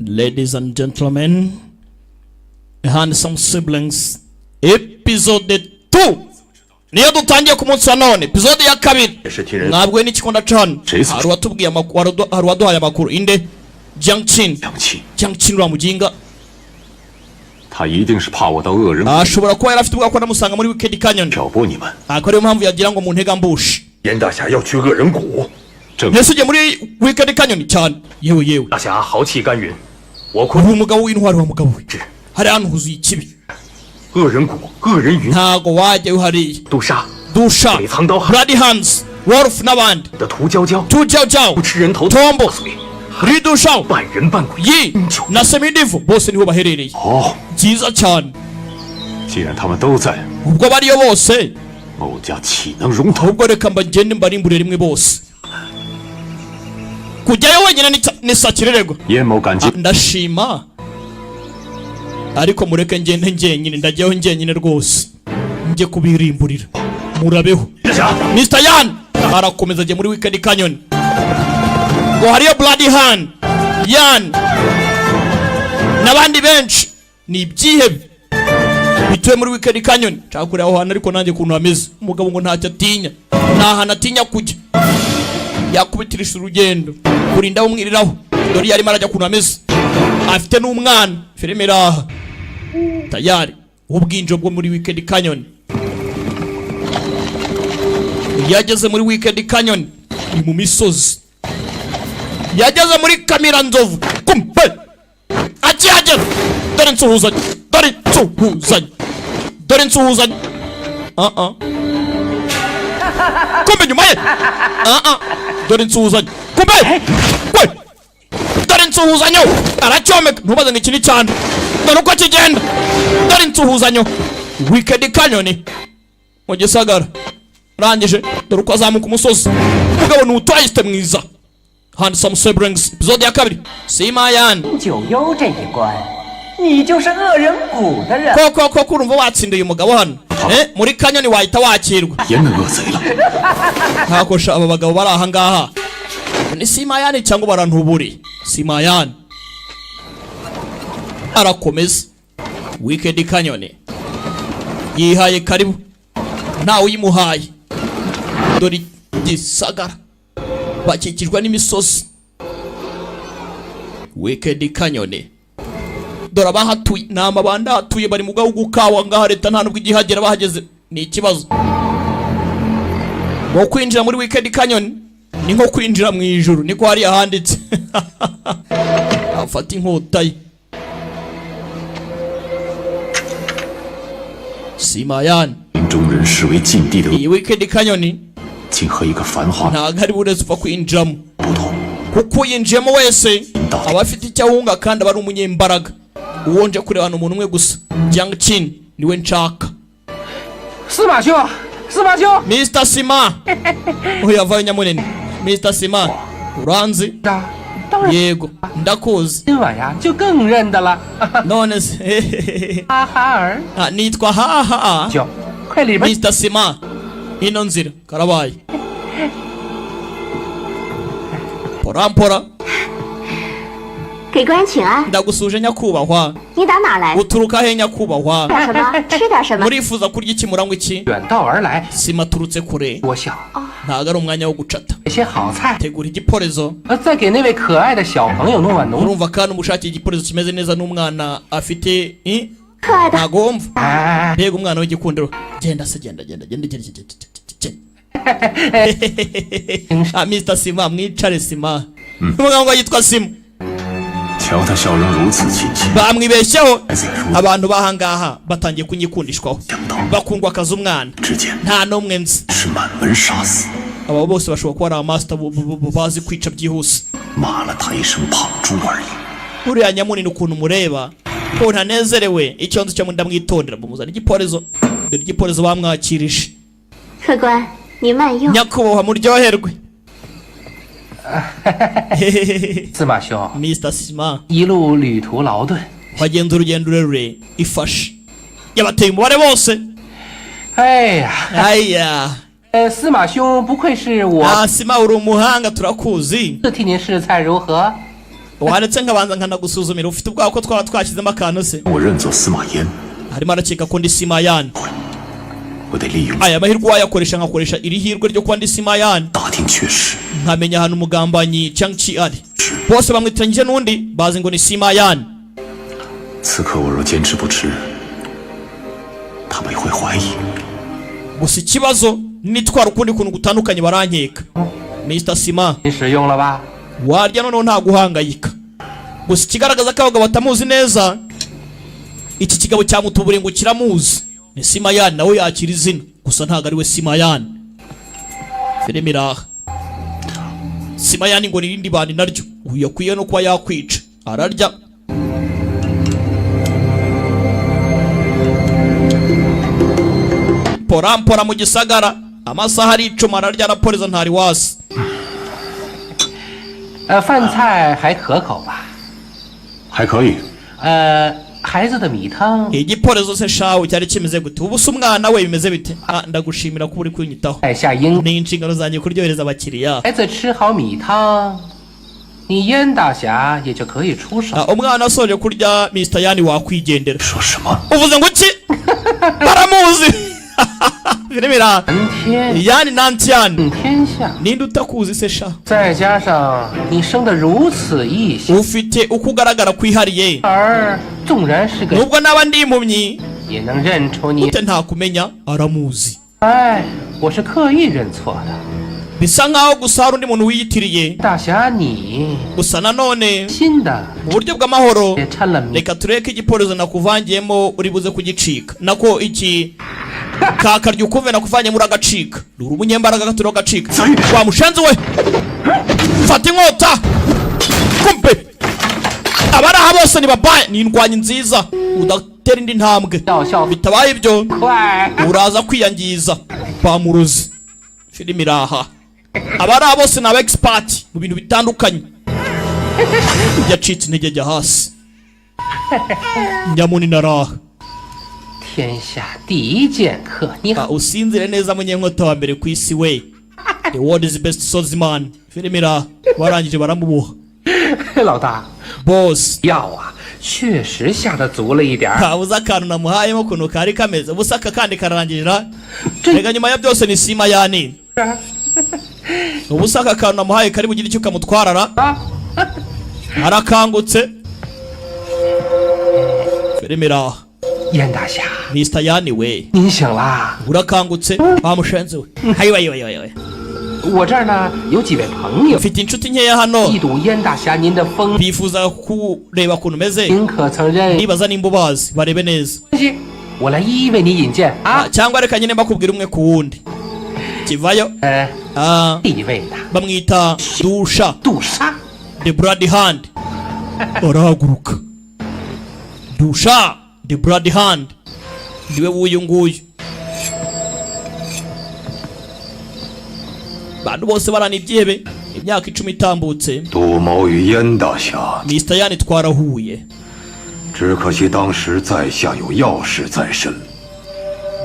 Ladies and gentlemen, handsome siblings, episode 2 niyo dutangiye ku munsi wa none, episode ya kabiri. 也是听人 Mwabwe n'ikikunda cana. Jesu. Hari uwatubwiye amakuru, hari uwaduhaye amakuru. Inde? Jiang Qin. 两气， Jiang Qin uriya mujinga. 他一定是怕我到恶人谷 Ashobora kuba yari afite ubwoba ko namusanga muri Wicked Canyon. 挑拨你们。 Akaba ariyo mpamvu yagira ngo mu ntega mbushi. 严大侠要去恶人谷，正 Ese ugiye muri Wicked Canyon cyane? Yewe yewe. 大侠豪气干云，我坤 Uri umugabo w'intwari wa mugabo we. Hari ahantu huzuye ikibi. 恶人谷、恶人云、 Ntago wajyayo hariya. 杜莎、 Dusha, 鬼藏刀汉 Bloody Hands, Wolf n'abandi. 的涂娇娇， Tu Jiao Jiao, 不吃人头 Tombo, 嘴， Ridu Shao, 半人半鬼。 Yi na Semidivu bose niho baherereye. 哦， Byiza cyane. 既然他们都在， Ubwo bariyo bose, 某家岂能容他？ ahubwo reka mbagende mbarimbure rimwe bose. Kujyayo wenyine ni sakirerego. 严某感激 Ndashima ariko mureke ngende njyenyine, ndajyayo njyenyine rwose njye kubirimburira murabeho. 大侠， Mr. Yan arakomeza ajya muri Wicked Canyon ngo hariyo Bloody Hand Yan n'abandi benshi ni ibyihebe bituye muri Wicked Canyon. Nshaka kureba aho hantu ariko nanjye ukuntu hameze. Umugabo ngo ntacyo atinya, nta hantu atinya kujya, yakubitirisha urugendo kurinda bumwiriraho. Dore iyo arimo arajya ukuntu hameze, afite n'umwana. Filime iraha tayari ubwinjo bwo muri Wicked Canyon. Yageze muri Wicked Canyon ni mu misozi, yageze muri Kamiranzovu. Kumbe akihagera, dore nsuhuzanya, dore nsuhuzanya, dore nsuhuzanya. Ah ah, kumbe nyuma ye. Ah ah, dore nsuhuzanya, kumbe we, dore nsuhuzanyo aracyomeka. Ntubaze ngo iki ni cyane, dore uko kigenda. Dore nsuhuzanyo, Wicked Canyon mu gisagara. Arangije, dore uko azamuka umusozi. Umugabo ni utwayiste mwiza. Handsome Siblings episode ya kabiri, Simayan. 九幽这一关，你就是恶人谷的人。 Koko koko urumva watsindiye umugabo hano, eh, muri Canyon wahita wakirwa. 严的恶贼了。 Ntakosha aba bagabo bari aha ngaha ni Simayani cyangwa barantuburi. Simayani arakomeza Wicked Canyon, yihaye karibu ntawe uyimuhaye. Dore igisagara, bakikijwe n'imisozi. Wicked Canyon, dore abahatuye ni amabanda ahatuye, bari mu gahugu kawo ngaha. Leta nta nubwo igihagera, bahageze ni ikibazo. Ngo kwinjira muri Wicked Canyon ni nko kwinjira mu ijuru, niko hariya handitse. Afata inkota ye Simayani. 林中人视为禁地的， Iyi Wicked Canyon 竟和一个繁华 ntabwo ari burezi upfa kwinjiramo, 不同。 kuko uyinjiyemo wese aba afite icyo ahunga kandi aba ari umunyembaraga. Uwo nje kureba ni umuntu umwe gusa, Jiang Qin niwe nshaka. 司马兄，司马兄， Mr Sima, uyu yavayo nyamunini. Mr Sima, uranzi? 当当然， Yego, ndakuzi. 今晚呀就更认得了。 None se 哈哈儿， Ah, nitwa haha. 就快里边 Mr Sima, ino nzira karabaye. Pora mpora. 给官请安。 Ndagusuje nyakubahwa. 你打哪儿来？ Uturuka he nyakubahwa? 点什么？吃点什么？ Murifuza kurya iki, muranywa iki? 远道而来， Sima aturutse kure, 我想 ntabwo ari umwanya wo gucata. 这些好菜， Tegura igiporezo. 再给那位可爱的小朋友弄碗浓。 Urumva kandi umushakira igiporezo kimeze neza n'umwana afite, eh? 可爱的， Ntago wumva? 哎， Mbega umwana w'igikundiro! Genda se, genda genda genda genda genda genda genda. Ah, Mr Sima, mwicare. Sima, umugabo ngo yitwa Sima. 瞧他笑容如此亲切， Bamwibeshyeho. 孩子也如 Abantu bahangaha batangiye kunyikundishwaho, 想到 bakundwa akazi umwana 之间 nta n'umwe nzi. 是满门杀死， Aba bose bashobora kuba ari amasita bazi kwica byihuse. 骂了他一声胖猪而已。 Uriya nyamunini ukuntu mureba ko ntanezerewe, icyo nzi cyo ndamwitondera. Bamuzana igiporezo, dore igiporezo bamwakirije. 客官，您慢用。 Nyakubahwa, muryoherwe. 司马兄， Mr Sima, 一路旅途劳顿， wagenze urugendo rurerure. Ifashe yabateye umubare bose. 哎呀， Aya. 司马兄不愧是我 Ah, Sima, uri umuhanga turakuzi. 替您试菜如何？ Waretse nkabanza nkanagusuzumira, ufite ubwoba ko twaba twashyizemo akantu se? 我认作司马炎， Arimo arakeka ko ndi Simayani. 我得利用 Aya mahirwe wayakoresha, nkakoresha iri hirwe ryo kuba ndi Simayani, 打听确实。 nkamenya ahantu umugambanyi Chang-Chi ari. Bose bamwitiranyije n'undi bazi ngo ni Simayani. 此刻我若坚持不吃，他们会怀疑。 Gusa ikibazo, nitwara ukundi kuntu gutandukanye barankeka. Mr Sima, 你使用了吧？ warya noneho nta guhangayika. Gusa ikigaragaza ko abagabo batamuzi neza, iki kigabo cyamutuburiye ngo kiramuzi, ni Simayani. Nawe yakira izina, gusa ntabwo ari we Simayani. Filime iraha. Simayani ngo ni irindi bandi naryo, uyu yakwiye no kuba yakwica. Ararya. Pora mpora mu gisagara, amasaha aricuma, ararya, araporeza, ntari wasi. 饭菜还可口吧？还可以，孩子的米汤 Igiporezo se shawe cyari kimeze gute? Ubu se umwana we bimeze bite? Ah, ndagushimira kuba uri kunyitaho. 在下应 Ni inshingano zanjye kuryohereza abakiriya. 孩子吃好米汤，你燕大侠也就可以出手。 Ah, umwana asoje kurya, Mr Yani, wakwigendera. 说什么？ Uvuze ngo iki? Baramuzi. Filime iraha. 南天 Yani Nantian, 天下， ninde utakuzi se sha? 再加上你生得如此异形， Ufite uko ugaragara kwihariye. 而纵然是个 Nubwo naba ndi impumyi, 也能认出你 ute ntakumenya? Aramuzi. 哎，我是刻意认错的。 Bisa nkaho gusa hari undi muntu wiyitiriye. 大侠你 Gusa nanone 新的 mu buryo bw'amahoro, 也掺了米 reka turebe ko igiporezo nakuvangiyemo uri buze kugicika, nako iki kakarya ukumve nakuvanyemo uragacika. Ruri umunyembaraga, gaturiho gacika. Wa mushenzi we, fata inkota. Kumpe abari aha bose ni babaye, ni indwanyi nziza. Udatera indi ntambwe, 笑笑 bitabaye ibyo 快！ uraza kwiyangiza. Bamurozi. Filime iraha. Abari aha bose ni aba expert mu bintu bitandukanye. Yacitse intege, ajya hasi. Nyamunini araha. 天下第一剑客，你 Ah, usinzire neza munyenkota wa mbere ku isi we, the world is best swordsman. Filime iraha, barangije baramuboha. 老大 Boss, 药啊，确实下的足了一点儿。 ntabuze akantu namuhayemo ukuntu kari kameze. Ubusa aka kandi kararangirira. 这 Reka nyuma ya byose ni Sima Yani. Ubusa aka kantu namuhaye kari bugire icyo kamutwarara. 啊， Arakangutse. Filime iraha. 燕大侠， Mr Yani we, 您醒啦？ urakangutse bamushenze we. Hayiwe ayiwe ayiwe! 我这儿呢有几位朋友， Mfite inshuti nkeya hano, 一睹燕大侠您的风， bifuza kureba ukuntu umeze. 您可曾认 Nibaza nimba ubazi, barebe neza. 识？我来一一为你引荐啊。 Ah, cyangwa reka nyine mbakubwira umwe ku wundi kivayo. Ah, 第一位呢， bamwita Dusha, 杜莎， the blood hand. Arahaguruka. Dusha the blood hand niwe w'uyu nguyu. Bantu bose barana ibyihebe. Imyaka 10 itambutse. 杜某与燕大侠， Mr Yani, twarahuye. 只可惜当时在下有要事在身，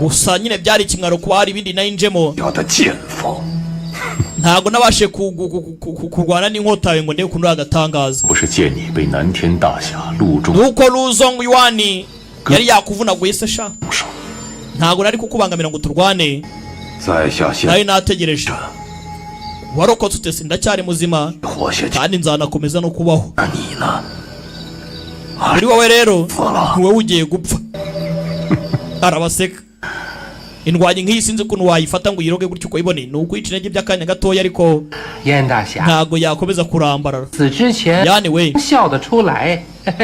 Gusa nyine byari ikimwaro kuba hari ibindi nayinjemo. 要的剑锋 Ntabwo nabashe kurwana n'inkota yawe ngo ndebe ukuntu uragatangaza. 不是见你被南天大侠陆中 Nuko Luzong Yuan yari yakuvunaguye se sha, 手， ntabwo nari kukubangamira ngo turwane. 在下现 Nari nategereje. Warokotse ute se? Ndacyari muzima 活下去， kandi nzanakomeza no kubaho. 而你呢？ Muri wowe rero, 死了， wowe ugiye gupfa. Arabaseka. Indwanyi nk'iyi sinzi ukuntu wayifata ngo uyiroge gutyo uko uyibone, ni ukwica intege by'akanya gatoya, ariko 燕大侠 ntabwo yakomeza kurambarara. 死之前 Yani we, 笑得出来，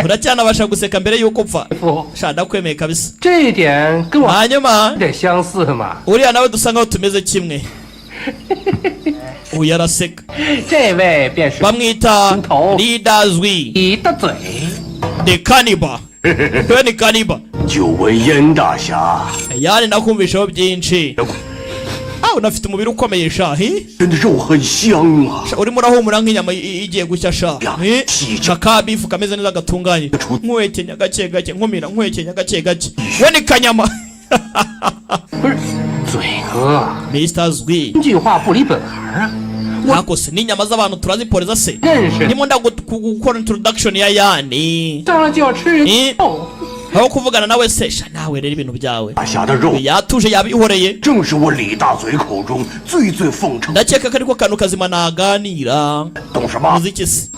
uracyanabasha guseka mbere y'uko upfa. 不， Sha, ndakwemeye kabisa. 这一点跟我 Hanyuma 有点相似嘛。 uriya nawe dusa nkaho tumeze kimwe. Uyu araseka. 这位便是 Bamwita 头 Leader Zwi 你的嘴， the Cannibal. We ni Cannibal. 久闻燕大侠 Yani, nakumvishaho byinshi. Ah, unafite umubiri ukomeye sha, hi? 真的肉很香啊！ Sha, urimo urahumura nk'inyama igiye gushya sha. Ya, Hi? si- Akabifu kameze neza gatunganye, nkwekenya gake gake, nkumira nkwekenya gake gake. We ni kanyama. 不是嘴哥， Mr Zwi, 一句话不离本行啊。Ntako se n'inyama z'abantu turaziporeza se? 认识 Ndimo ndagukora introduction ya Yani. 上来就要吃人 咦 肉， Aho kuvugana nawe se sha, nawe rero ibintu byawe. 大侠的肉 Yatuje, yabihoreye. 正是我李大嘴口中最最奉承， Ndakeka ko ariko kantu kazima naganira. 懂什么？ Muziki se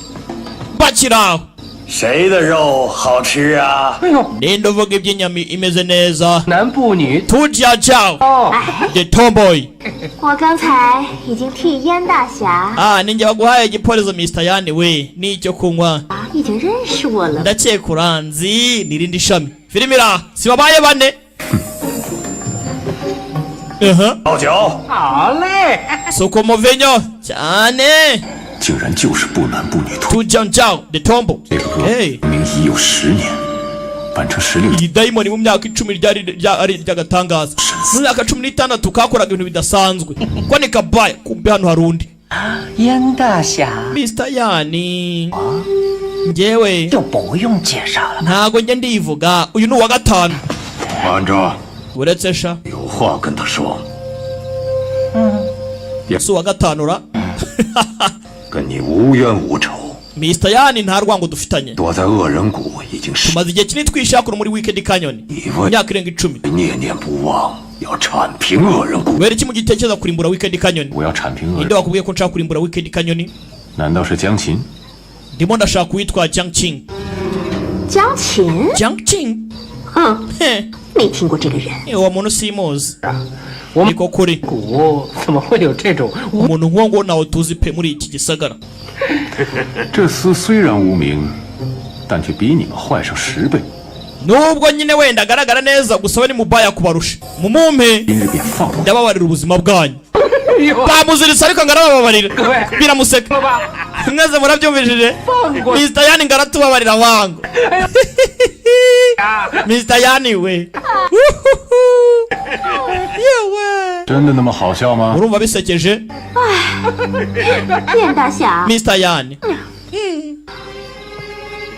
bakiraho. 谁的肉好吃啊？ 哎呦， Ninde uvuga iby'inyama imeze neza? 男不女 Tujya ciao. 哦， The tomboy. 我刚才已经替燕大侠 Ah, ninjye baguhaye igiporezo, Mr Yani we, n'icyo kunywa. 已经认识我了。 Ndakeka uranzi n'irindi shami filime iraha si babaye bane. Aha. 倒酒， 好嘞， Suko muvinyo cyane. 竟然就是不男不女兔。 Tujya ciao the tomboy. 这个歌 Hey. 明已有10年，扮成16 Iyi dayimoni mu myaka 10 ryari ari iry'agatangaza. Mu myaka 16 kakoraga ibintu bidasanzwe ko ni kabaya. Kumbe hano hari undi. 燕大侠 Mr Yani, njyewe 就不用介绍了。 ntago njye ndivuga. Uyu ni uwa gatanu. 慢着， Uretse sha. 有话跟他说， Si uwa gatanu ra? 跟你无冤无仇， Mr Yani, nta rwango dufitanye. 躲在恶人谷已经十 Tumaze igihe kinini twishakura muri Wicked Canyon, 你问 imyaka irenga 10. 念念不忘，要铲平恶人谷。 Kubera iki mugitekereza kurimbura Wicked Canyon? 我要铲平恶 Ninde wakubwiye ko nshaka kurimbura Wicked Canyon? 难道是江琴？ Ndimo ndashaka uwitwa Jiang Qing. 江琴， Jiang Qing. 哼， He. 没听过这个人。 Uwo muntu simuzi. 我们 Niko kuri. 谷怎么会有这种无 Umuntu nk'uwo nguwo ntawe tuzi pe muri iki gisagara. 这厮虽然无名，但却比你们坏上10倍。 Nubwo nyine wenda agaragara neza, gusa we ni mubaya kubarusha. Mumumpe, 今日便放过。 ndababarira ubuzima bwanyu. 哎呦 Bamuziritse ariko ngo arababarira, biramuseka. 了吧？ Mwese murabyumvishije. 放过 Mr Yani ngo aratubabarira wangu. 啊！ Mr Yani we, yewe. 真的那么好笑吗？ Urumva bisekeje? 燕大侠， Mr Yani.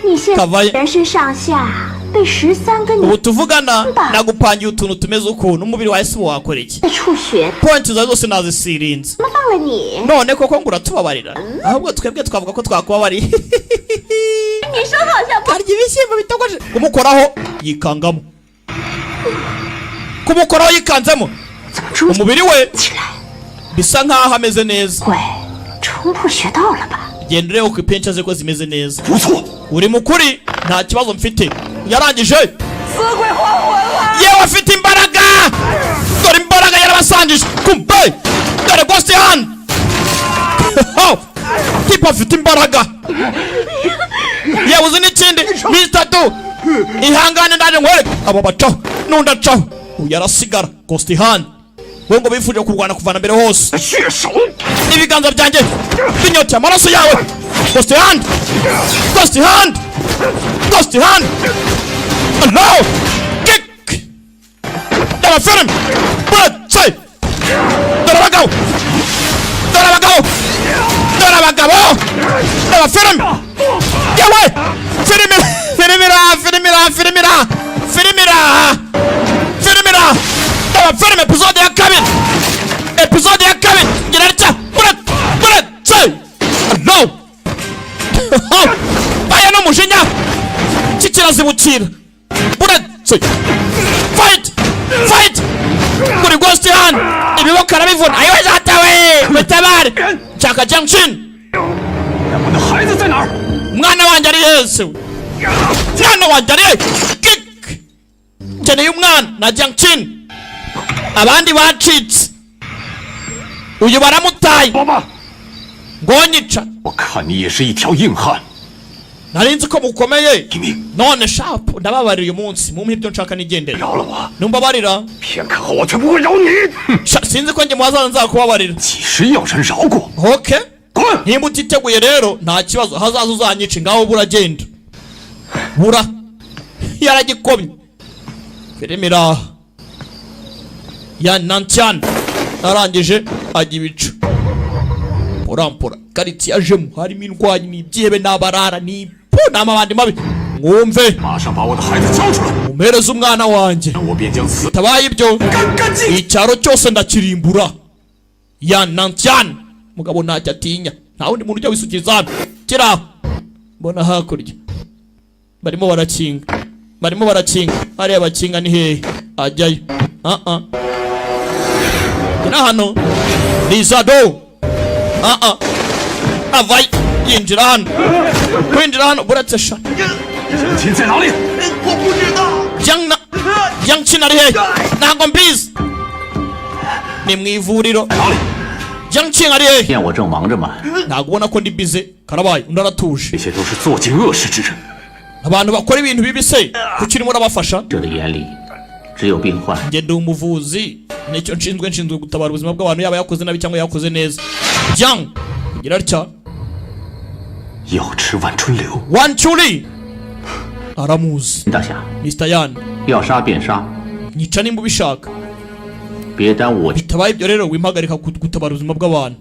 你现 卡哇伊 全身上下被13根 Ubu tuvugana nagupangiye utuntu tumeze ukuntu umubiri wawe si wakora iki? 的触穴， Point zawe zose nazisirinze. 怎么放了你？ None koko ngo uratubabarira? Ahubwo twebwe twavuga ko twakubabariye. 你说好笑不？ Arya ibishyimbo bitogoje. Kumukoraho yikangamo, kumukoraho yikanzemo. 怎么出 Umubiri we 起来？ bisa nkaho ameze neza. 会冲破穴道了吧？ Genda urebe ko ipenshi ze ko zimeze neza. 不错， Uri mukuri, nta kibazo mfite. Yarangije. Yewe, afite imbaraga. Dore imbaraga yarabasangije. Kumbe dore ghost hand tipa afite imbaraga. Yewe, uzi n'ikindi, Mr Du, ihangane, ndaje nkwereke. Abo bacaho n'undi acaho, uyu arasigara. Ghost hand we ngo bifuje kurwana kuvana mbere hose. 血手 Ibiganza byanjye binyoteye amaraso yawe. Ghost hand, ghost hand, ghost hand. Hello, kick. Dore film buretse. Dore abagabo, dore abagabo, dore abagabo, dore film. Yewe, filime, filimira, filimira, filimira, filimira, filimira. Dore filime, episode ya kabiri, episode ya kabiri. Gira ritya buretse. Hello, baya n'umujinya kikirazibukira. Buretse, fight, fight. Kuri ghost hand ibiboko arabivuna. Ayiwe zatawe, mutabare, nshaka junction. 我的孩子在哪儿？ Umwana wanjye ari hese? Umwana wanjye ari he? Kick. Nkeneye umwana na junction. Abandi bacitse, uyu baramutaye. 宝宝， Ngonyica. 我看你也是一条硬汉。 Nari nzi ko mukomeye. 听命， None shapu, ndababarira uyu munsi, mumpe ibyo nshaka nigendera. 饶了我， Numbabarira. 片刻后我却不会饶你。 Sha, sinzi ko njye muhazaza nzakubabarira. 几时要人饶过？ Okay. 滚！ Nimba utiteguye rero nta kibazo, hazaza uzanyica. Ngaho buragenda bura yaragikomye. Filime iraha ya nancyane arangije ajya ibicu porampora. Karitsiye ajemo harimo indwanyi, ni ibyihebe n'abarara, ni po n'amabandi mabi. Mwumve. 马上把我的孩子交出来， Umpereze umwana wanjye. 我便将此 Tabaye ibyo, 干干净。 icyaro cyose ndakirimbura. Ya nancyane. Mugabo ntacyo atinya, nta wundi muntu ujya wisukiriza hano. Kiraho mbona hakurya barimo barakinga, barimo barakinga hariya. Bakinga ni hehe? Ajyayo. Ah ah, gera hano ni zado. Ah ah, avayo yinjira hano, kwinjira hano buretse sha. 秦在哪里？ Yang na Yang Chin ari hehe? Ntabwo mbizi, ni mu ivuriro. 哪里？ Yang Chin ari hehe? 见我正忙着嘛， Ntabwo ubona ko ndi busy? Karabaye, undi aratuje. 这些都是做尽恶事之人。 Abantu bakora ibintu bibi se kuki urimo urabafasha? 者的眼里只有病患。 Njye ndi umuvuzi, nicyo nshinzwe, nshinzwe gutabara ubuzima bw'abantu, yaba yakoze nabi cyangwa yakoze neza. Yang kugira atya. 要吃万春柳， Wan Chuli aramuzi. 大侠， Mr Yan. 要杀便杀， Nyica nimba ubishaka. 别耽误我。 Bitabaye ibyo rero wimpagarika gutabara ubuzima bw'abantu.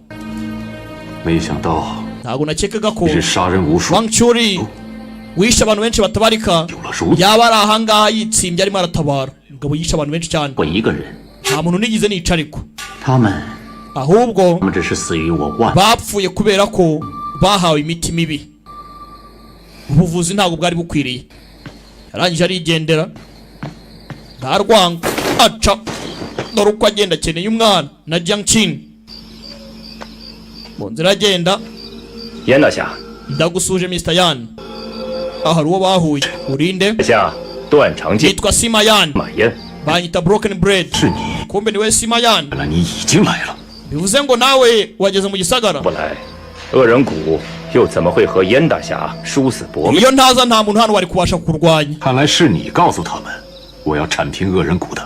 没想到 Ntabwo nakekaga ko 是杀人无数， Wang Churi wishe abantu benshi batabarika 有了如此 yaba ari ahangaha yitsimbye arimo aratabara. Umugabo yishe abantu benshi cyane. 我一个人， Nta muntu nigeze nica ariko 他们 ahubwo 他们只是死于我万 bapfuye kubera ko bahawe imiti mibi, ubuvuzi ntabwo bwari bukwiriye. Yarangije arigendera, nta rwango aca. Dore uko agenda, akeneye umwana na Jiang Qin mu nzira agenda. 严大侠， Ndagusuje Mr Yan. Aha hari uwo bahuye, urinde? 在下段长剑 Nitwa Sima Yan. 马烟， Banyita Broken Bread. 是你， Kumbe niwe Sima Yan. 原来你已经来了。 Bivuze ngo nawe wageze mu gisagara. 不来，恶人谷又怎么会和燕大侠殊死搏命？ Iyo ntaza nta muntu hano wari kubasha kurwanya. 看来是你告诉他们，我要铲平恶人谷的，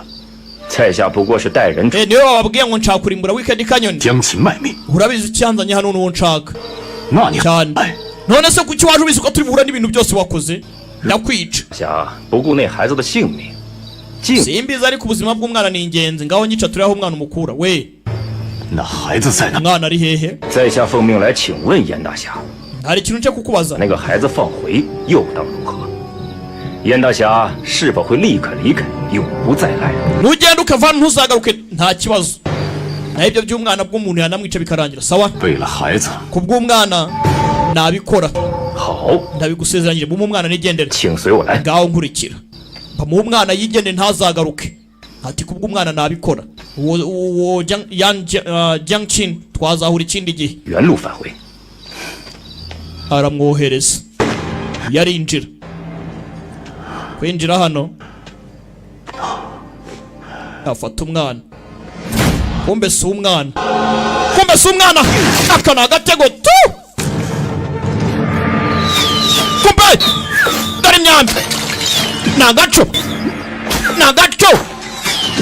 在下不过是带人 Eh, niwe wababwiye ngo nshaka kurimbura Wicked Canyon? 将秦卖命。 Urabizi icyanzanye hano n'uwo nshaka 那你 cyane. 哎， None se kuki waje ubizi ko turi buhure n'ibintu byose wakoze? Ndakwica. 侠不顾那孩子的性命，竟 Simbizi, ariko ubuzima bw'umwana ni ingenzi. Ngaho nyica turi aho umwana umukura we. 那孩子在哪？ Umwana ari hehe? 在下奉命来请问严大侠， Hari ikintu nje kukubaza. 那个孩子放回又当如何？严大侠是否会立刻离开，永不再来？ Nugenda ukava hano ntuzagaruke, nta kibazo. Naho ibyo by'umwana bw'umuntu yanamwica bikarangira, sawa. 为了孩子， Ku bw'umwana nabikora. 好， Ndabigusezeranyije, mume umwana nigendere. 请随我来。 Ngaho nkurikira, bamuhe umwana yigendere ntazagaruke. Ati kubw'umwana nabikora. Uwo Jiang- Yan Jiang Qin twazahura ikindi gihe. 原路返回。 Aramwohereza, yarinjira, kwinjira hano afata umwana. Kumbe si umwana, kumbe si umwana, aka ni agatego tu. Kumbe dore imyambi, ni agaco, ni agaco,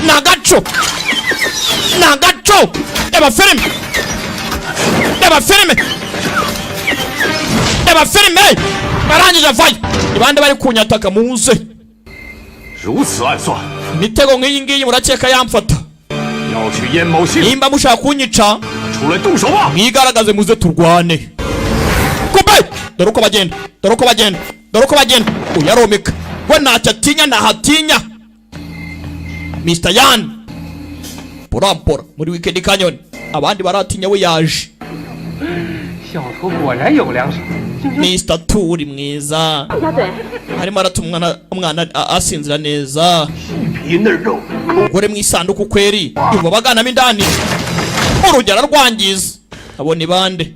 ni agaco, ni agaco. Reba filime, reba filime, reba filime. Barangije avayo. Ni bande bari kunyataka? Muze. 如此暗算， Imitego nk'iyi ngiyi murakeka yamfata? 要去燕某姓， Nimba mushaka kunyica, 出来动手吧！ mwigaragaze muze turwane. Kumbe dore uko bagenda, dore uko bagenda, dore uko bagenda. Uyu aromeka, we ntacyo atinya, ntahatinya. Mr Yan porampora muri Wicked Canyon, abandi baratinya, we yaje. 小头果然有两手。 Mr Turi mwiza arimo aratuma umwana asinzira neza. Umugore mu isanduku kweri, yumva baganamo indani, urugi ararwangiza. Abo ni bande?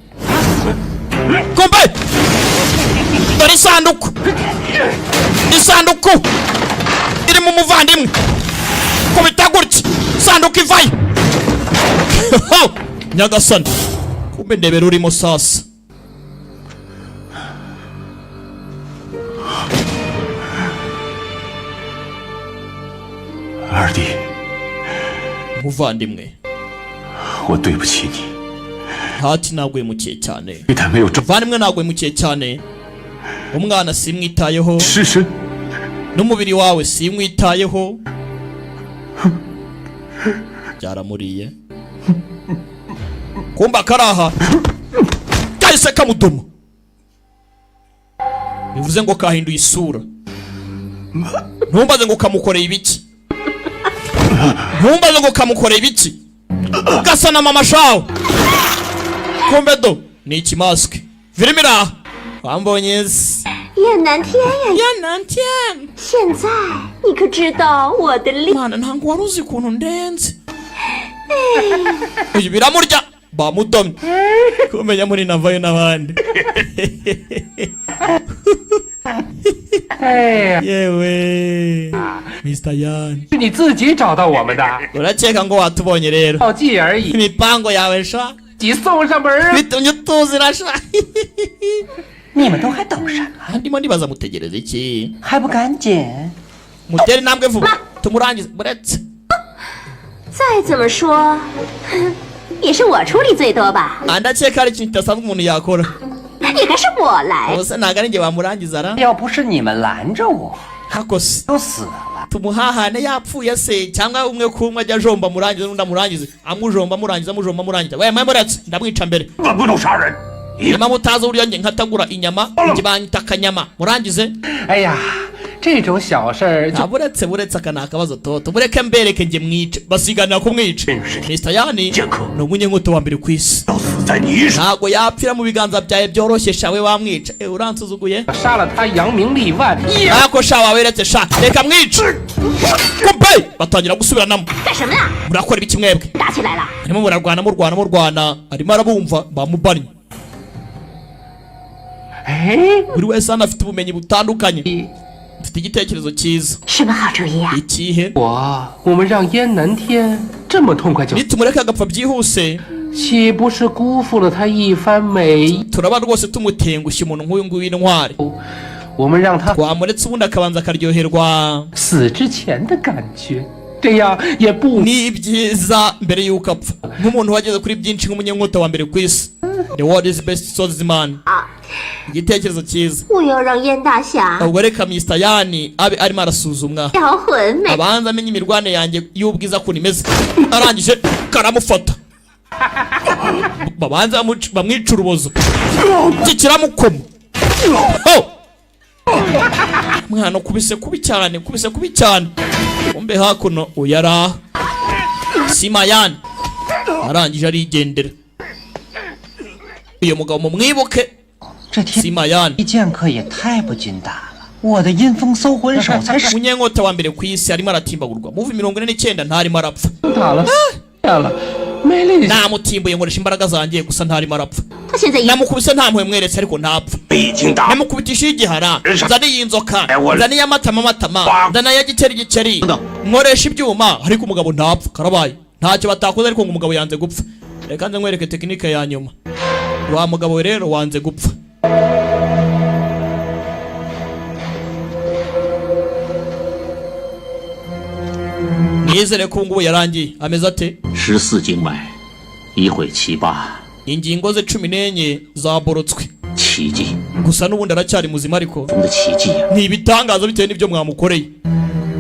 Kumbe dore isanduku, isanduku irimo umuvandimwe. Kubita gutya isanduku ivayo. Nyagasani, kumbe ndebera urimo sasa. 二弟， Umuvandimwe, 我对不起你， ntati nagwemukiye cyane. 非但没有正 Muvandimwe, nagwemukiye cyane. Umwana simwitayeho, 尸身， n'umubiri wawe simwitayeho, byaramuriye. Kumba karaha kahise kamuduma, bivuze ngo kahinduye isura. Ntumbaze ngo kamukoreye ibiki, ntumbaze ngo kamukoreye ibiki, gasa na mama shawe. Kumbe do ni ikimasike. Filime iraha wambonye se? 燕南天呀， 燕南天。 现在你可知道我的厉 Mana, ntabwo wari uzi ukuntu ndenze. Uyu biramurya bamudomye kumenya muri navayo n'abandi. 哎呀， Yewe Mr Yan, 是你自己找到我们的， urakeka ngo watubonye rero? 好计而已， Imipango yawe sha 己送上门儿。 bitumye utuzira sha. 你们都还等什么？ Ndimo ndibaza mutegereza iki? 还不赶紧！ Mutere intambwe vuba tumurangize buretse. 再怎么说，也是我出力最多吧？ Ndakeka hari ikintu kidasanzwe umuntu yakora. 也该是我来。 Ubuse ntabwo ari njye wamurangiza ra? 要不是你们拦着我， Hakose 都死了。 tumuhahane yapfuye se, cyangwa umwe kumwe ajya ajomba amurangize, n'undi amurangize, amujomba amurangiza, amujomba amurangiza. We mwe muretse ndamwica mbere. 本不能杀人。 Nyuma mutazi uburyo njye nkatagura inyama, njye banyita akanyama murangize. 哎呀，这种小事儿就 Nta buretse buretse, aka ni akabazo toto, mureke mbereke njye mwice. Basiganira kumwica. Mr Yani ni umunyenkoto wa mbere ku isi, 要死在你手。 ntabwo yapfira mu biganza byawe byoroshye sha. We wamwica. Eh, uransuzuguye. 杀了他，扬名立万。一 Ntako sha, waweretse sha, reka mwice. Kumbe batangira gusubiranamo. 干什么呢？ Murakora ibiki mwebwe? 打起来了！ Arimo murarwana murwana murwana, arimo arabumva bamubannye. 哎， Buri wese hano afite ubumenyi butandukanye. Mfite igitekerezo cyiza. 什么好主意啊？ Ikihe? 我们让燕南天这么痛快就， Nitumureka agapfa byihuse, 岂不是辜负了他一番美意？ turaba rwose tumutengushye umuntu nk'uyu nguyu w'intwari. 我们让他 Twamuretse ubundi akabanza akaryoherwa 死之前的感觉，这样也不 ni byiza mbere y'uko apfa, nk'umuntu wageze kuri byinshi, nk'umunyenkota wa mbere ku isi, the world is best swordsman. Igitekerezo cyiza. 我要让燕大侠 Ubwo reka Mr Yani abe arimo arasuzumwa, 销魂美。 abanza amenye imirwane yanjye y'ubwiza ukuntu imeze. Arangije karamufata, babanza bamwica urubozo, iki kiramukoma. Ho! Mwana ukubise kubi cyane, kubise kubi cyane. Umbe hakuno uyara Simayani arangije arigendera. Uyu mugabo mumwibuke. 这天 Simayani 一剑客也太不禁打了！我的阴风搜魂手才十 umunyenkota wa mbere ku isi arimo aratimbagurwa muvi 49, ntarimo arapfa. 打了了，没力气。 Namutimbuye nkoresha imbaraga zanjye gusa, ntarimo arapfa. 他现在一 Namukubise nta mpuhwe mweretse, ariko ntapfa. 已经打 Namukubitisha igihara, nzana iy'inzoka, nzana iy'amatama matama, nzana iy'igikeri gikeri, nkoresha ibyuma, ariko umugabo ntapfa. Karabaye, ntacyo batakoze, ariko ngo umugabo yanze gupfa. Reka nze nkwereke tekinike ya nyuma. Wa mugabo we rero wanze gupfa. Nizere ko ubu ngubu yarangiye. Ameze ate? 十四经脉，一会七八， Ingingo ze 14 zaborotswe. 奇迹 Gusa n'ubundi aracyari muzima, ariko 中的奇迹呀、 ni ibitangaza bitewe n'ibyo mwamukoreye.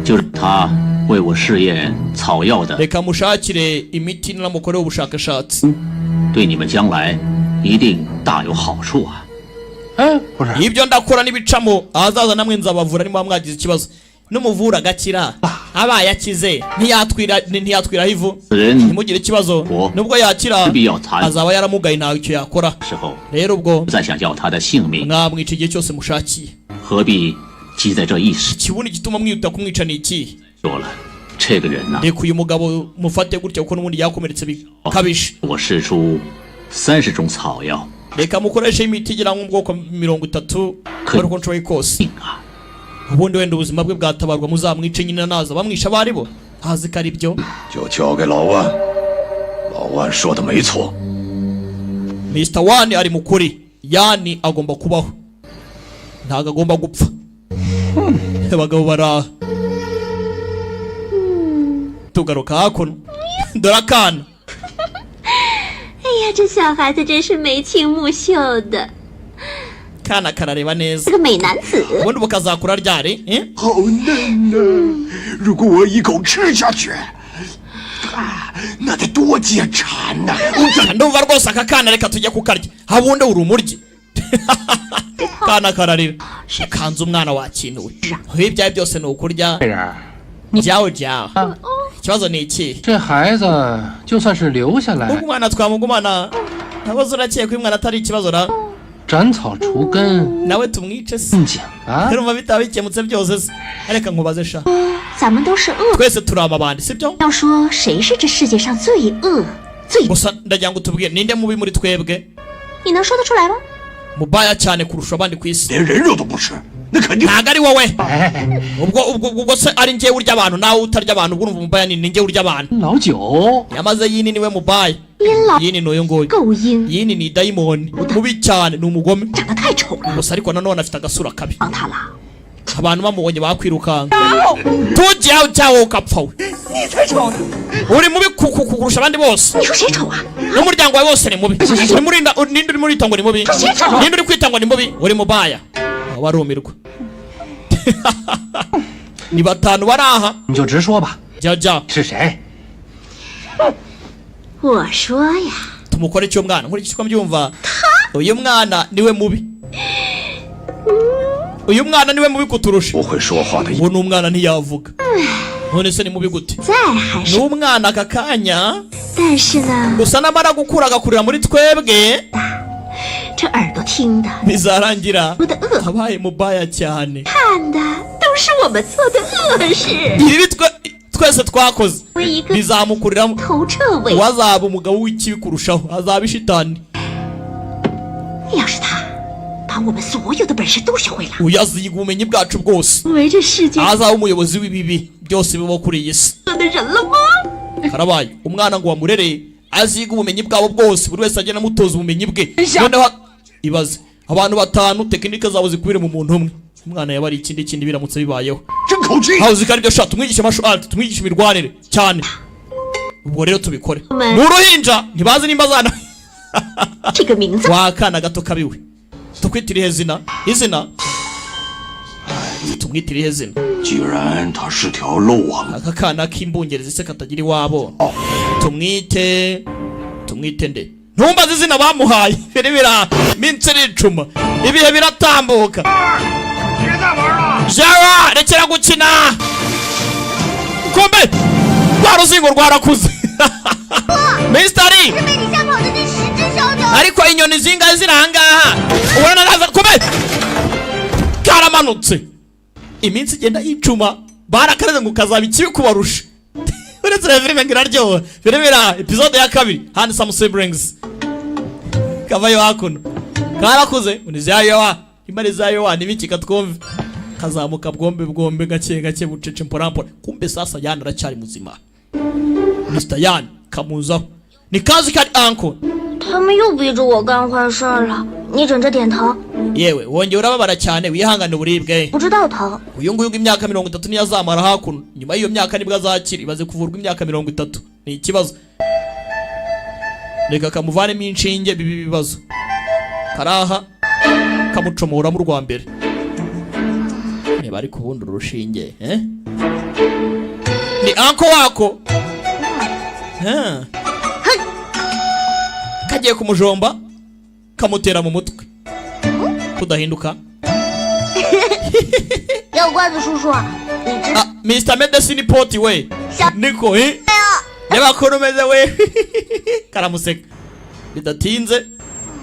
就是他为我试验草药的， Reka mushakire imiti namukorewe ubushakashatsi. 对你们将来一定大有好处啊！ 哎，不是， Ibyo ndakora n'ibicamo ahazaza namwe nzabavura niba mwagize ikibazo, n'umuvura agakira, abaye akize ntiyatwira ntiyatwiraho ivu. 此人 Ntimugire ikibazo, nubwo yakira azaba yaramugaye, ntacyo yakora. 时候 Rero ubwo 再想要他的性命， mwamwica igihe cyose mushakiye. 何必急在这一时？ Ikibundi gituma mwihuta kumwica ni ikihe? 说了，这个人呐、 Reka uyu mugabo mufate gutya, kuko n'ubundi yakomeretse bikabije. 我试出30种草药， Reka mukoreshe imiti igera nk'ubwoko 30 kubera uko nshoboye kose, 命啊！ ubundi wenda ubuzima bwe bwatabarwa. Muzamwice nyina naza bamwisha abo ari bo ntazi ko ari byo. 就交给老万。老万说的没错， Mr Wani ari mukuri, Yani agomba kubaho, ntabwo agomba gupfa. Abagabo baraha, tugaruka hakuno, dore akana. 哎呀，这小孩子真是眉清目秀的， Kana karareba neza. 这个美男子。 Ubundi bukazakura ryari, eh? 好嫩呐、如果我一口吃下去，啊，那得多解馋呐、我怎 Ndumva rwose aka kana reka tujye kukarya, habundi uri umuryi. Kana kararira kanze umwana wakinuwe, ibyawe byose ni ukurya. 这人， Jyawe jyawe, ikibazo ni iki? 这孩子就算是留下来 Ubwo，umwana twamugumana. Ntabazo urakeye ko uyu mwana atari ikibazo ra? 斩草除根， Nawe tumwice se? 讲啊！ Urumva bitaba bikemutse byose se? Reka nkubaze sha. 咱们都是恶。 Twese turi amabandi, sibyo? 要说谁是这世界上最恶、最…… Gusa ndagira ngo tubwire, ninde mubi muri twebwe? 你能说得出来吗？ Mubaya cyane kurusha abandi ku isi? 连人肉都不吃，那肯定 Ntabwo ari wowe. Ubwo se ari njyewe urya abantu, nawe utarya abantu, ubwo urumva umubaya ni njyewe urya abantu. 老九， Yamaze yini niwe mubaya. 阴老 Yini ni uyu nguyu. 够阴， Yini ni dayimoni mubi cyane, ni umugome. 长得太丑了， Gusa ariko nanone afite agasura kabi. 帮他了。 Abantu bamubonye bakwirukanka, tujyaho cyawo ukapfa we. Uri mubi kurusha abandi bose. 你说谁丑啊？ N'umuryango wawe wose ni mubi. Urimo urinda, ninde urimo urita ngo ni mubi? Ninde uri kwita ngo ni mubi? Uri mubaya. Barumirwa. Ni batanu bari aha. 你就直说吧， Jya jya. 是谁？ 我说呀， Tumukore icyo mwana, nkurikije uko mbyumva, uyu mwana niwe mubi, uyu mwana niwe mubi kuturusha. 不会说话的 Ubu ni umwana, ntiyavuga, none se ni mubi gute? 在还 Ni 是， umwana aka kanya. 但是呢， Gusa namara gukura agakurira muri twebwe, 这耳朵听的、 bizarangira 说的恶， abaye mubaya cyane. 看的都是我们做的恶事， Ibibi twese twakoze 为一个 bizamukuriramo. 头彻尾。 Uwazaba umugabo w'ikibi kurushaho azaba ishitani. 要是他把我们所有的本事都学会了， Uyu aziga ubumenyi bwacu bwose, 成为这世界 azaba umuyobozi w'ibibi byose bibaho kuri iyi si. 上的人了吗？ Karabaye, umwana ngo wamurere aziga ubumenyi bwabo bwose, buri wese agenda amutoza ubumenyi bwe. Noneho ibaze abantu batanu tekinike zabo zikubire mu muntu umwe, umwana yaba ari ikindi kindi biramutse bibayeho. 真口气。 Hawe uzi ko aribyo sha, tumwigishe martial art, tumwigishe imirwanire cyane. Ubwo rero tubikore, ni uruhinja, ntibazi nimba azana. 这个名字 Wa kana gato kabiwe, tukwitire irihe zina? Izina tumwitire irihe zina? 既然他是条漏网， Aka kana k'imbungerezi se katagira iwabo, tumwite nde? Ntumbaze izina bamuhaye. Biri bira minsi iricuma, ibihe biratambuka. Jawa, rekera gukina. Kumbe rwa ruzingo rwarakuze. Mr. Lee, 被你吓跑的那十只小鸟。 ariko inyoni zingahe ziri ahangaha ubona naza? Kumbe karamanutse, iminsi igenda yicuma, barakareze ngo kazaba ikibi kubarusha. Uretse na filime ngo iraryoha, filime ira episode ya kabiri, Handsome Siblings. Kavayo hakuno karakuze, ngo ni zayowa imari zayowa n'ibiki, katwumve. Kazamuka bwombe bwombe, gake gake, bucece, mporampora. Kumbe sasa Yan aracyari muzima. Mr Yan kamuzaho, ni kazi kari uncle. 他们又逼着我干坏事了，你忍着点疼， Yewe, wongeye urababara cyane, wihangane uburibwe. 不知道疼。 Uyu nguyu ngo imyaka 30 niyo azamara hakuno, nyuma y'iyo myaka nibwo azakira. Ibaze kuvurwa imyaka 30, ni ikibazo. Reka kamuvanemo inshinge bibi bibazo. Karaha kamucomoramo urwa mbere, niba ari kubundi urushinge, eh? Ni uncle wako. Eh. Kagiye kumujomba, kamutera mu mutwe kudahinduka. 药罐子叔叔，你知 Ah, Mr. Medicine Pot we, niko, eh? Reba ukuntu umeze we. Karamuseka. Bidatinze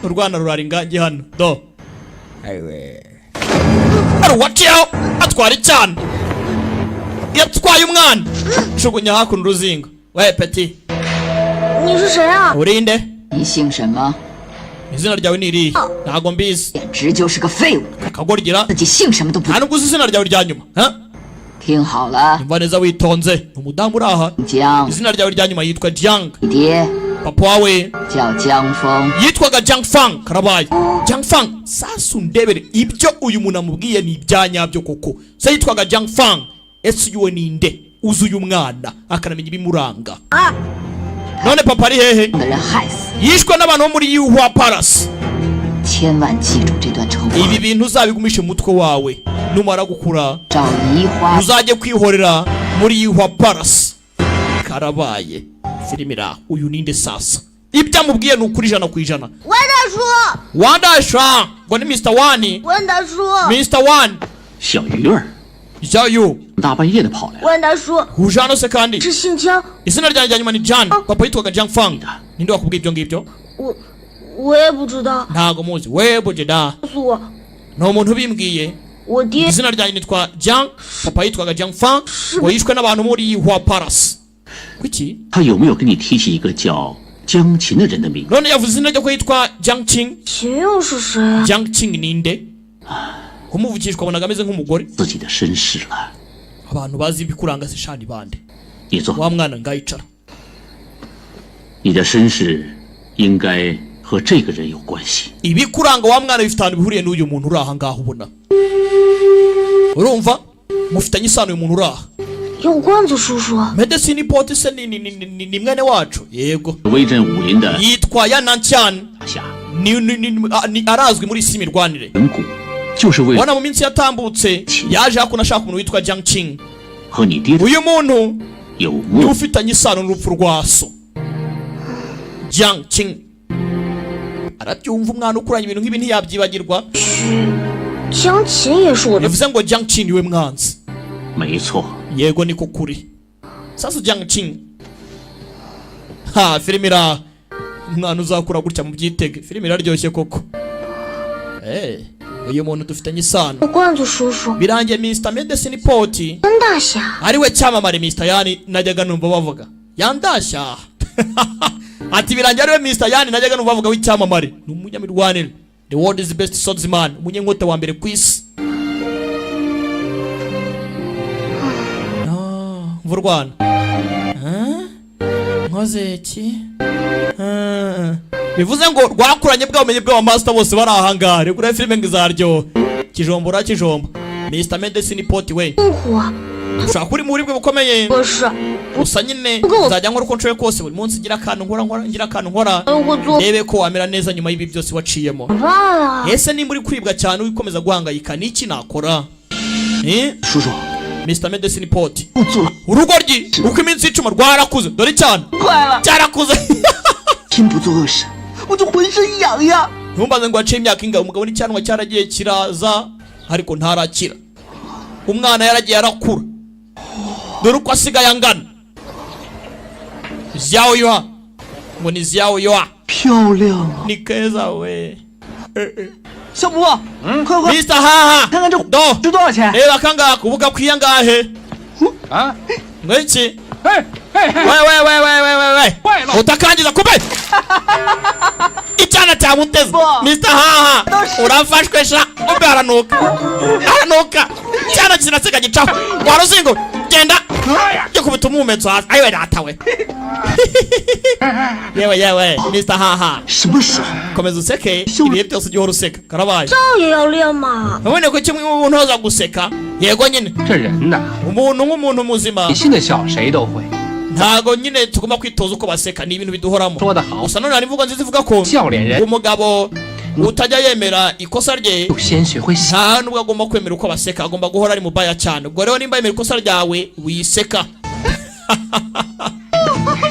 urwana rurara ingangi hano do. Hari uwaciyeho atwara icyana, yatwaye umwana, jugunya hakuno uruzingo. We petit. 你是谁啊？ Urinde? 你姓什么？ Izina ryawe ni irihe? Ntabwo mbizi. 简直就是个废物， Akagorgira. 自己姓什么都不 Nta nubwo uzi izina ryawe rya nyuma, ha? 听好了， Umva neza witonze, ni umudamu uri aha. 江， Izina ryawe rya nyuma yitwa Jiang. 你爹 Papa wawe 叫江峰， yitwaga Jiang Fang. Karabaye, Jiang Fang. Sasa undebere, ibyo uyu muntu amubwiye ni ibyanyabyo koko. Se yitwaga Jiang Fang. Ese uyu we ninde uzi uyu mwana akanamenya ibimuranga? None papa ari hehe? 的人害死， Yishwe n'abantu bo muri Yuhua Palace. 千万记住这段仇 Ibi 话。 bintu uzabigumishe mu mutwe wawe, numara gukura 找梨花 uzajye kwihorera muri Yuhua Palace. Karabaye, filime iraho. Uyu ninde sasa? Ibyo amubwiye ni ukuri 100%. 文大叔， Wandasha ngo ni Mr. Wani. 文大叔， Mr. Wan. 小鱼儿， Jayu. 大半夜的跑来了， 文大叔 Uje hano se kandi? 是姓江， Izina ryanjye rya nyuma ni Jan. Papa yitwaga Jiang Fang. Ninde wakubwiye ibyo ngibyo? 我我也不知道。 Ntago muzi we bujida. 告诉我， Ni umuntu ubimbwiye. 我爹 Izina ryanjye nitwa Jiang, papa yitwaga Jiang Fang, ngo yishwe n'abantu muri Hua Palace. Kuki? 他有没有跟你提起一个叫江琴的人的名字？ None yavuze izina ryo ko yitwa Jiang Qing. 秦又是谁啊？ Jiang Qing ninde? Kumuvugishwa abonaga ameze nk'umugore. 自己的身世了。 Abantu bazi ibikuranga se shani bande? 你坐， Wa mwana ngayicara. 你的身世应该和这个人有关系。 Ibikuranga wa mwana bifite ahantu bihuriye n'uyu muntu uri aha ngaha ubona. Urumva? Mufitanye isano uyu muntu uri aha. 药罐子叔叔， Medecine Pot se ni mwene wacu? Yego. 威震武林的 Yitwa Yananchan. 大侠 Ni arazwi muri isi mirwanire. 远古，就是为了 Wana mu minsi yatambutse yaje hakuno ashaka umuntu witwa Jiang Qing. 和你爹 Uyu muntu 有 niwe 莫 ufitanye isano n'urupfu rwa so. Jiang Qing arabyumva, umwana ukuranye ibintu nk'ibi ntiyabyibagirwa. 江琴也是我的。 Bivuze ngo Jiang Qing niwe mwanzi. 没错， Yego, niko kuri. Sasa Jiang Qing, ha, filime ira umwana uzakura gutya mu byitege, filime iraryoshye koko. Eh, uyu muntu dufitanye isano. 药罐子叔叔， Birangiye Mr Medecine Pot 恩大侠， ariwe cyamamare Mr Yani najyaga numva bavuga yandashya. Ati birangiye ariwe Mr Yani najyaga numva bavuga w'icyamamare, ni umunyamirwanire, the world is best swordsman, umunyenkota wa mbere ku isi. Ah, mva urwana. Ah, nkoze iki? Ah, bivuze ngo rwakuranye bwa bumenyi bw'aba master bose bari aha ngaha. Reka urebe filime ngo izaryoha. Kijombora kijomba Mr Medecine Pot we. 痛苦啊！ Ushobora kuba uri mu buribwe bukomeye. 可是 Gusa nyine nzajya nkora uko nshoboye kose, buri munsi ngira akantu nkora, nkora ngira akantu nkora, 我会做 ndebe ko wamera neza nyuma y'ibi byose waciyemo. 饭啊！ Ese nimba uri kuribwa cyane ukomeza guhangayika, niki nakora? Eh? 叔叔， Mr Medecine Pot, 不做 urugoryi uko iminsi icuma rwarakuze, dore cyane 坏了， cyarakuze. 天不做恶事，我就浑身痒痒。 Ntumbaze ngo haciye imyaka ingahe, umugabo n'icyanwa cyaragiye kiraza ariko ntarakira. Umwana yaragiye arakura, dore uko asigaye angana. Xiao Yuan, ngo ni Xiao Yuan. 漂亮啊！ Ni keza we. 小五，快快 Mr Haha, 看看这 do 值多少钱？ reba akangaka ubu gakwiye angahe? 啊！ Ngo iki? 哎哎哎！ We we we we we we we, Wait, utakangiza kube icyana cyamuteze. Mr Haha, urafashwe sha. Umbe aranuka, aranuka icyana kiraseka gicaho waruzingo genda gikubita umuhumetso hasi. Ayiwe data we, yewe yewe, Mr Haha. 什么时候 Komeza useke ibihe byose, ujye uhora useka, karabaye. 少爷要练嘛， Nabone ko kimwe mu ntoza guseka, yego nyine. 这人呐， Umuntu nk'umuntu muzima 你心的笑谁都会， ntago nyine tugomba kwitoza uko baseka, ni ibintu biduhoramo. 说得好， Gusa none hari imvugo nziza ivuga ko 笑脸人 umugabo utajya yemera ikosa rye 就先学会笑。 nta nubwo agomba kwemera uko baseka, agomba guhora ari mubaya cyane. Ubwo rero nimba yemera ikosa ryawe, wiseka.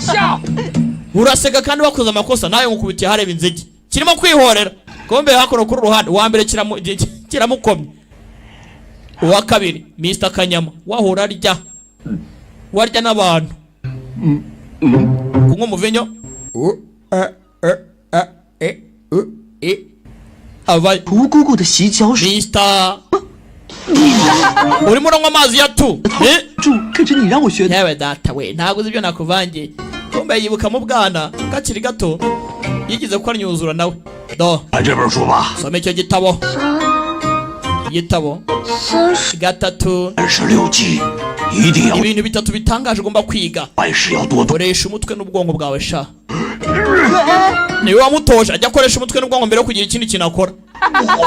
笑， Uraseka kandi wakoze amakosa nawe. Ngukubitiye hareba inzige kirimo kwihorera, kumbe hakuno kuri uruhande uwa mbere kiramukomye, uwa kabiri Mr Kanyama wahora arya, warya n'abantu, kunywa umuvinyo ava. 胡姑姑的洗脚水 Mr urimo uranywa amazi ya tu, eh? 住，可是你让我学的。 Yewe data we, ntabwo uzi ibyo nakuvangiye. Kumbe yibuka mu bwana kakiri gato yigize ko anyuzura nawe do. 看这本书吧， Soma icyo gitabo, igitabo. 三十 Gatatu, 三十六计，一定要 ibintu bitatu bitangaje ugomba kwiga. 万事要多多。 Koresha umutwe n'ubwonko bwawe sha. Niwe wamutoje ajya akoresha umutwe n'ubwonko mbere yo kugira ikindi kintu akora,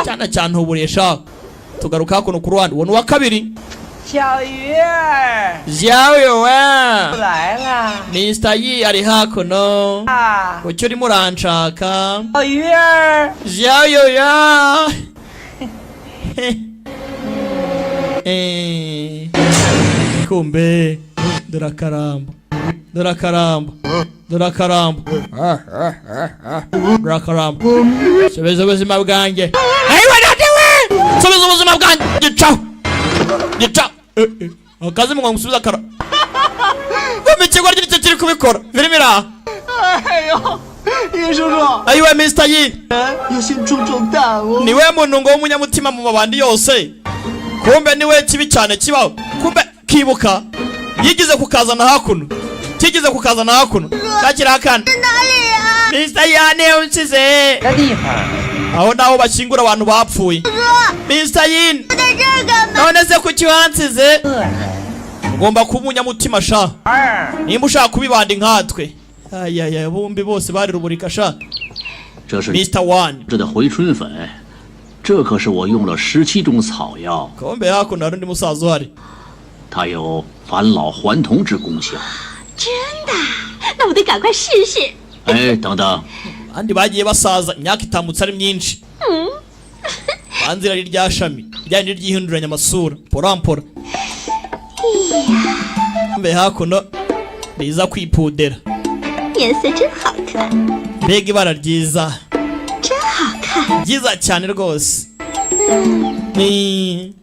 cyane cyane uburesha. Tugaruka hakuno ku ruhande, uwo ni uwa kabiri. 小鱼儿 Yawe we, 来啦！ Mr Yi ari hakuno. 啊， Kuki urimo uranshaka? 小鱼儿， Yayo ya. Eh. Kumbe dore akaramba, dore akaramba, dore akaramba, dore akaramba. Subiza ubuzima bwanjye. Ayiwe we, subiza ubuzima bwanjye. Gicaho, gicaho. Eh, eh. Akazi ngo ngusubize akara. Kumbe ikigo nicyo kiri kubikora, filime iraha. 哎呦，叶叔叔， Ayiwe Mr Yi, 要先壮壮胆哦。 niwe muntu ngo w'umunyamutima mu mabandi yose, kumbe niwe kibi cyane kibaho. Kumbe kibuka yigize kukazana hakuno, kigeze kukazana hakuno kakiri akana. Mr Yani, unsize. 这地方 Aho naho bashyingura abantu bapfuye. Mr Yin, none se kuki wansize? 恶人 Ugomba kuba umunyamutima sha, 二 nimba ushaka kubibanda nkatwe. Ayaya, bombi bose bari ruburika sha. 这是 Mr One. 这的回春粉，这可是我用了17种草药， Kombe hakuno hari undi musaza uhari. 它有返老还童之功效。 真的？那我得赶快试试。 哎，等等， Abandi bagiye basaza, imyaka itambutse ari myinshi. Banze irari rya shami rya ryihinduranya amasura porampora. Mbe hakuno riza kwipudera. 颜色真好看， Mbega ibara ryiza! 真好看。 Ryiza cyane rwose ni.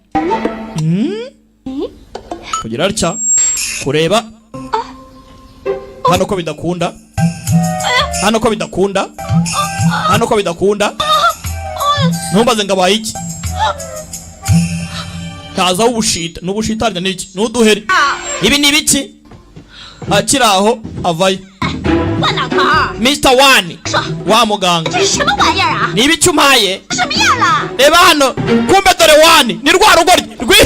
Kugira atya kureba hano ko bidakunda, hano ko bidakunda, hano ko bidakunda. Ntumbaze ngo abaye iki. Kazaho ubushita n'ubushitani n'iki n'uduheri, ibi ni ibiki? Akiri aho avayo. 万老头儿， Mr One, wa muganga, 这是什么玩意儿啊？ ni ibiki umpaye? 什么样了？ Reba hano, kumbe dore One ni rwa rugo rwi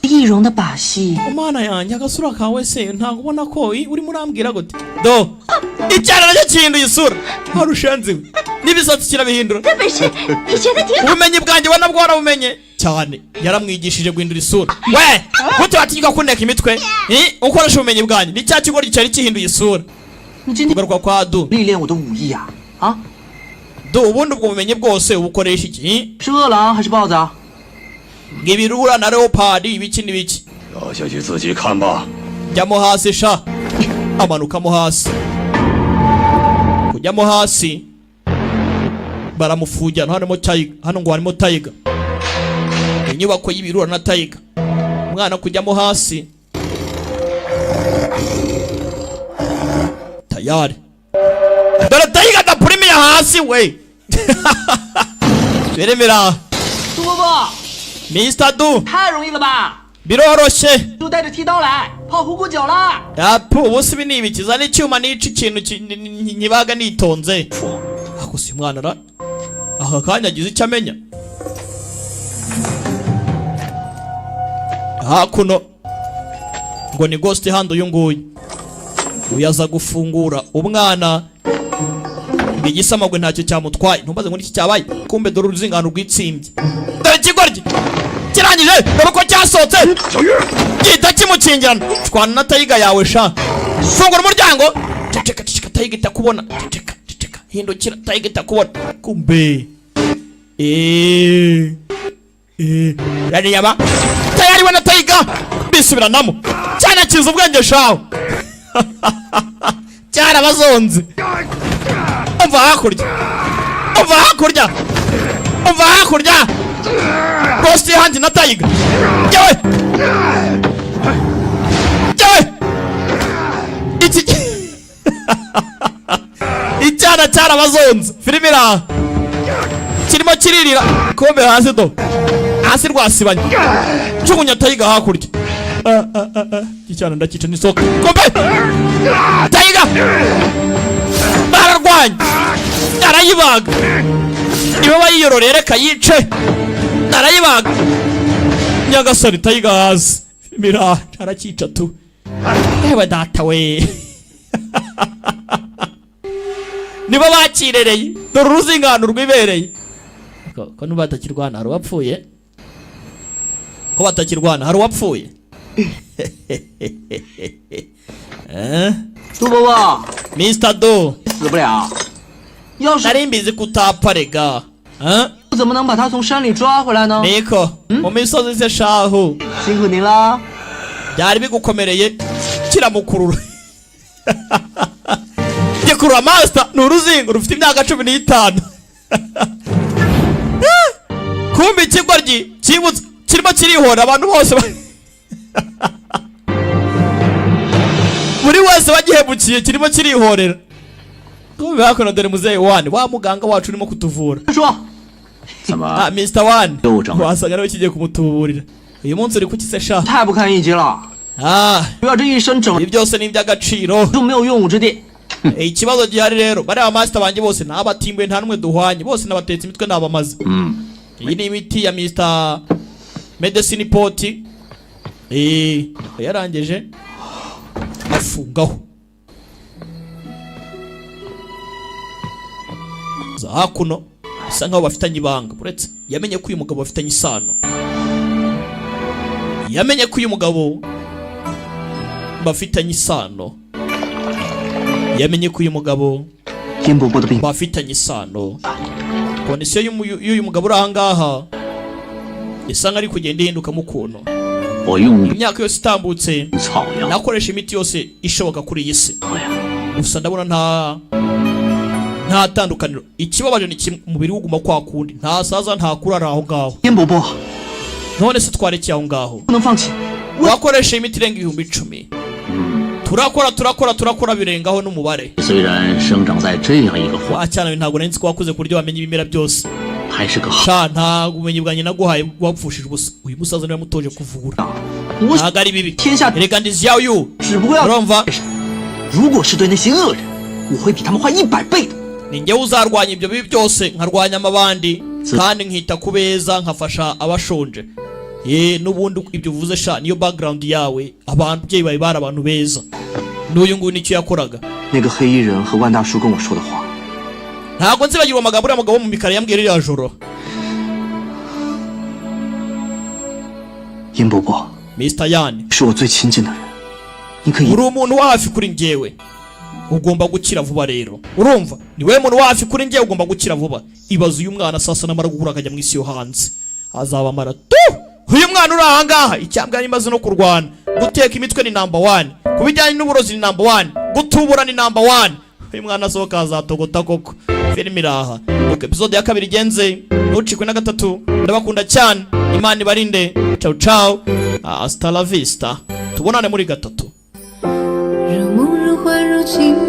易容的把戏， Mana yanjye, agasura kawe se ntabwo ubona ko urimo urambwira gute? Do icyana nacyo kihinduye isura, warushenze we, n'ibisatsi kirabihindura. 这本事你学的挺好。 Ubumenyi bwanjye ubona bwarabumenye cyane. Yaramwigishije guhindura isura we. Gute watinyuka kunteka imitwe? Ukoresha ubumenyi bwanjye? Ni cya kigoryi cyari kihinduye isura. 你今天 Kugaruka kwa Du. 历练我的武艺啊啊！ Du, ubundi ubwo bumenyi bwose ubukoresha iki? 是饿狼还是豹子啊？ Ngo ibirura na leopard, ibiki n'ibiki. 掉下去自己看吧。 Jyamo hasi sha. Amanukamo hasi, kujyamo hasi baramufugira. Hano harimo tiger, hano ngo harimo tiger, inyubako y'ibirura na tiger. Umwana kujyamo hasi tayari. Dore tiger dapurimiye hasi we biremera. 杜伯伯， Mr Du, 太容易了吧？ biroroshye. 就带着剃刀来泡虎骨酒啦！ Apu, ubu si ibi ni ibikiza n'icyuma nica ikintu nkibaga nitonze. Ako si umwana ra, aka kanya agize icyo amenya hakuno ngo ni ghost hand. Uyu nguyu uyaza gufungura umwana ngo igisamagwe ntacyo cyamutwaye. Ntumbaze ngo niki cyabaye. Kumbe dore uruzingano rwitsimbye, dore ikigoryi kirangije, dore uko cyasohotse gihita kimukingirana. Shwana na tiger yawe sha. Fungura umuryango. Ceceka, ceceka, tiger itakubona. Ceceka, ceceka, hindukira, tiger itakubona. Kumbe yaba tayari we na tiger bisubiranamo cyane. Kiza ubwenge shawe, cyarabazonze. Umva hakurya, umva hakurya, umva hakurya, ghost hand na tiger. Yewe yewe, iki icyana cyarabazonze. Filime iraha kirimo kiririra. Kombe hasi, do hasi rwasibanye, jugunya tiger hakurya. Ah, ah, ah, ah. Icyana ndakica n'isoka. Kombe tiger bararwanya, arayibaga. Niba bayiyororeye reka yice, arayibaga. Nyagasani, tiger hasi. Filime iraha arakica tu. Ewe data we, nibo bakirereye. Dore uruzingano rwibereye ko nuba batakirwana hari uwapfuye, ko batakirwana hari uwapfuye. Eh? 杜伯伯 Mr Do, 死不了，要是 nari mbizi ko utapfa rega. Eh? 怎么能把他从山里抓回来呢？ Niko mu misozi se shahu? 辛苦您啦！ Byari bigukomereye. Kiramukurura, gikurura master. Ni uruzingo rufite imyaka 15. Kumbe ikigoryi kibutse kirimo kirihora abantu bose buri wese wagihemukiye kirimo kirihorera. Kumbe hakuno dore muzehe Wani, wa muganga wacu urimo kutuvura. 说，怎么 Ah, Mr Wani. 又整 Wasaga nawe kigiye kumutuburira. Uyu munsi uri kuki se sha? 太不堪一击了！ Ah, 不要这一身整 ibi byose ni iby'agaciro. 就没有用武之地。 Ikibazo gihari rero, bariya master banjye bose ntabatimbuye, nta n'umwe duhwanye, bose nabatetse imitwe, nabamaze. Iyi ni imiti ya Mr Medicine Pot. Yarangije afungaho za hakuno, bisa nkaho bafitanye ibanga. Uretse yamenye ko uyu mugabo bafitanye isano, yamenye ko uyu mugabo bafitanye isano, yamenye ko uyu mugabo 殷伯伯的病 bafitanye isano. Condition y'uyu mugabo uri ahangaha isa nkaho ari kugenda ihindukamo ukuntu. 我用 Imyaka yose itambutse 草药 nakoresha imiti yose ishoboka kuri iyi si, 呀， gusa ndabona nta tandukaniro. Ikibabaje ni kimwe, umubiri wuguma kwa kundi, nta saza, nta kurara aho ngaho. 殷伯伯 None se twarekeye aho ngaho? 不能放弃。 Wakoresha imiti irenga 10,000, turakora, turakora, turakora, birengaho n'umubare. 虽然生长在这样一个环， Wa cyana we, ntabwo nari nzi ko wakuze ku buryo wamenya ibimera byose. 还是个好 Sha, nta bumenyi bwanjye naguhaye wapfushije ubusa. Uyu musaza niwe yamutoje kuvura. 我 Ntabwo ari bibi. 天下 Erega ndi Xiaoyu. 只不过要 Urumva? 如果是对那些恶人，我会比他们坏100倍的。 Ni njyewe uzarwanya ibyo bibi byose, nkarwanya amabandi kandi nkita ku beza, nkafasha abashonje. Ye, n'ubundi ibyo uvuze sha, niyo background yawe, ababyeyi bawe bari abantu beza, n'uyu nguyu nicyo yakoraga. 那个黑衣人和万大叔跟我说的话， Ntabwo nzibagirwa amagambo uriya mugabo wo mu mikara yambwiye ririya joro. 殷伯伯 Mr Yan, 是我最亲近的人，你可以 uri umuntu wa hafi kuri njyewe, ugomba gukira vuba rero. Urumva, ni wowe muntu wa hafi kuri njyewe, ugomba gukira vuba. Ibaze uyu mwana sasa namara gukura akajya mu isi yo hanze, azaba amara tu. Uyu mwana uri ahangaha, icyambwa yari imaze no kurwana, guteka imitwe ni number one, ku bijyanye n'uburozi ni number one, gutubura ni number one. Uyu mwana asohoka azatogota koko. Filime iraha uko episode ya kabiri igenze, ntucikwe na gatatu. Ndabakunda cyane, Imana ibarinde. Ciao ciao, hasta la vista, tubonane muri gatatu. 如梦如幻如情。